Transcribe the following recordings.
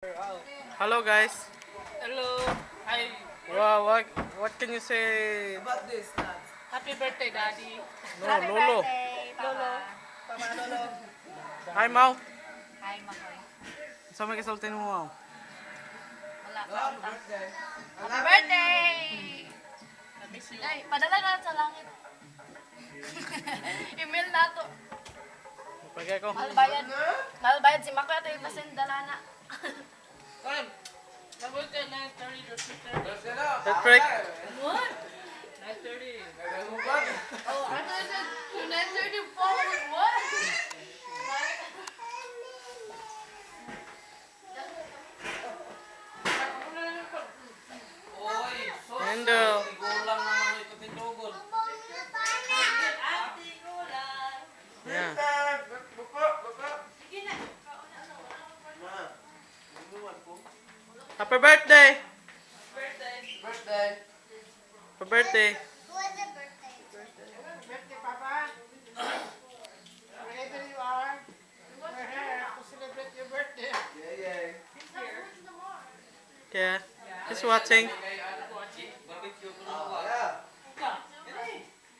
Hello, guys. Hello. Hi. Wow, what can you say? About this, not. Happy birthday, Daddy. No, Lolo. Birthday, Papa. Lolo. Papa Lolo. Hi, Mau. Hi, Makoy. Sa may kasultin mo, Mau? Wala Oh, pa. happy birthday. Happy birthday! I miss you. Ay, padala na sa langit. Email na to. Pagay ko. Mahal bayad. Mahal bayad si Makoy ato yung dala na. Time. My birthday 9:30 to 2:30. That break. What? 9:30. Oh, I thought you said 9:34. What? And yeah. Happy birthday! Birthday. Happy birthday. Birthday, Papa. Wherever you are, we're here to celebrate your birthday. Yeah. Yeah. Just watching. Yeah.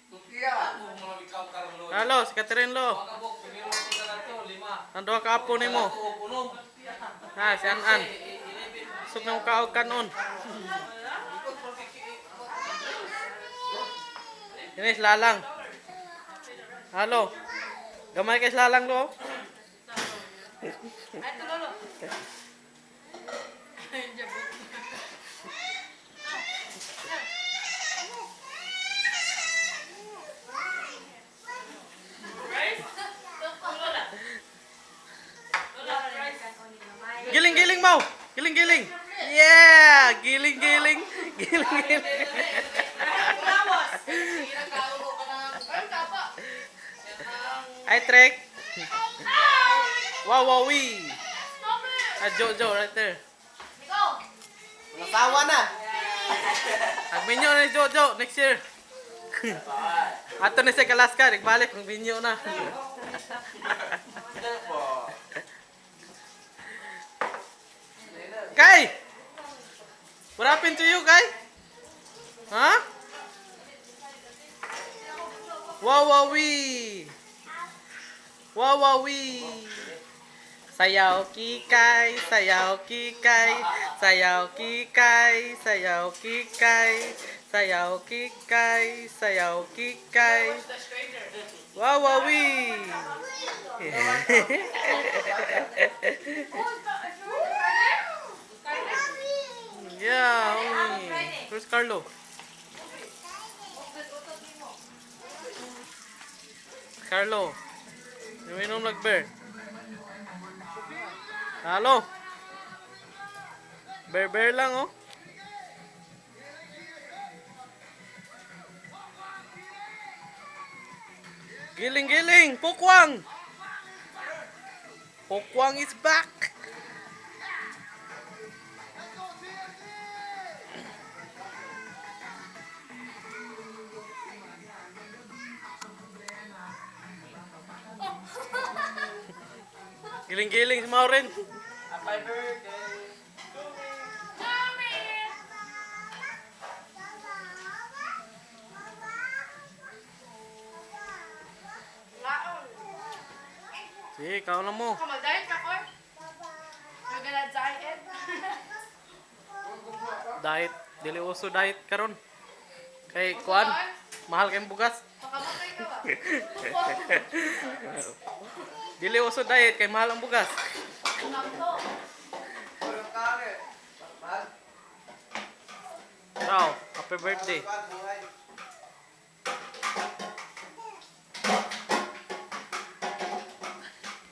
Turkiya. Hello, si Catherine Lo. Ang duha ka apo nimo. Ha, si An-An. Sug na mo kaog kanon. Ini lalang. Halo. Gamay kay lalang lo. Ay, ito, Lolo. Ay, jabot. Rice? Lola. Lola, rice. Giling giling mau. Giling giling. Yeah, giling giling. Giling giling. Hi, Trek. Wow, wow, wee. Ah, Jojo right there. Go! Nasawa na. Agminyo na ni Jojo next year. Ato ni sa Alaska, nagbalik ng binyo na. Kai! What happened to you, Kai? Huh? Wow, wow, wee. Wow, wow, wee. Sayaw kikay, sayaw kikay, sayaw kikay, sayaw kikay, sayaw kikay, sayaw kikay. The stranger. Wow, wow, wee. Yeah, only. Where's Carlo? Carlo. Uminom lag bear. Halo. Bear bear lang oh. Giling giling, Pokwang. Pokwang is back. Giling-giling si Mauren. Happy birthday. Laon. Sige, ikaw na mo. Kamal diet ka, Koy? You're gonna diet? Diet, dili uso diet karon. Kay kuan, mahal kay bugas. Makamatay ka ba? Dili uso diet kay mahal ang bugas. Namto. Walang kare. Mahal. Ciao, happy birthday. Mahal, buhay.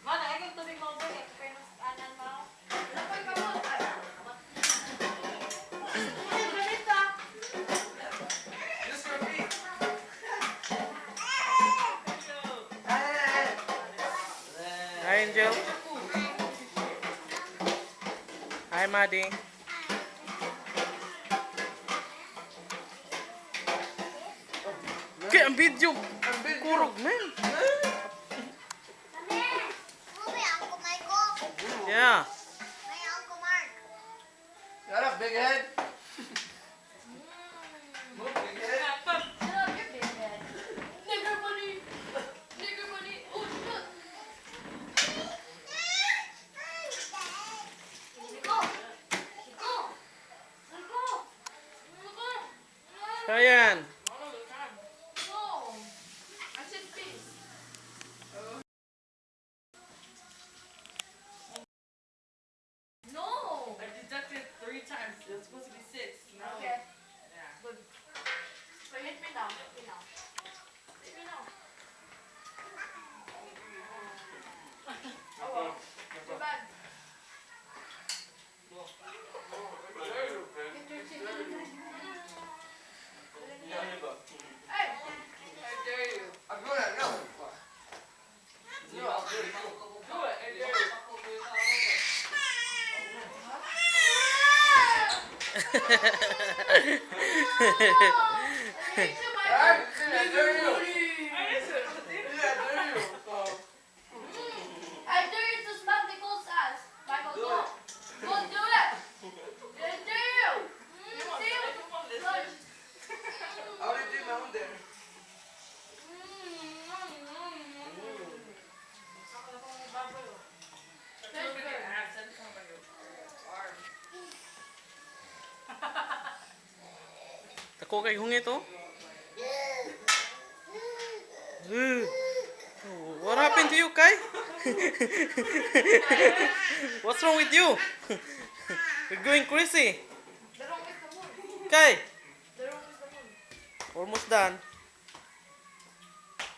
Mana, ay kang tubig mo ba? Kaya mas anan mo. Napoy ka mo. Ay, ganito. Use your feet. Ay. Hi, Angel. Hi, Maddie. Kaya ang video. Kurog, man. Yeah. Big head. Move, big head. Shut up, you're big head. Nigger money. Nigger money. Oh, shit. Go. Go. Go. Go. Ayan. No. I said peace. No. I deducted three times. It was supposed to be six. No. Okay. Yeah. Good. So hit me now. Hit me now. Hit me now. Oh well. Too bad. Get your chicken. Hey! I dare you. I'm going to go. No, I'll do it. Do it. I dare you. I hate you, Michael. I dare you. I didn't. Yeah, I dare you. I dare you to smack Nicole's ass. Michael, Do go. it. Go do it. I dare you. See you. Lunch. I already did my own dare. Dako kay hungit oh. Ugh. What happened to you, Kai? What's wrong with you? You're going crazy. The wrong is the moon. Kai, The wrong is the moon. almost done.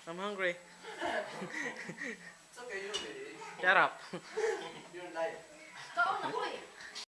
I'm hungry. It's okay, you don't get it. Shut up. You're lying. Kaon na ko eh.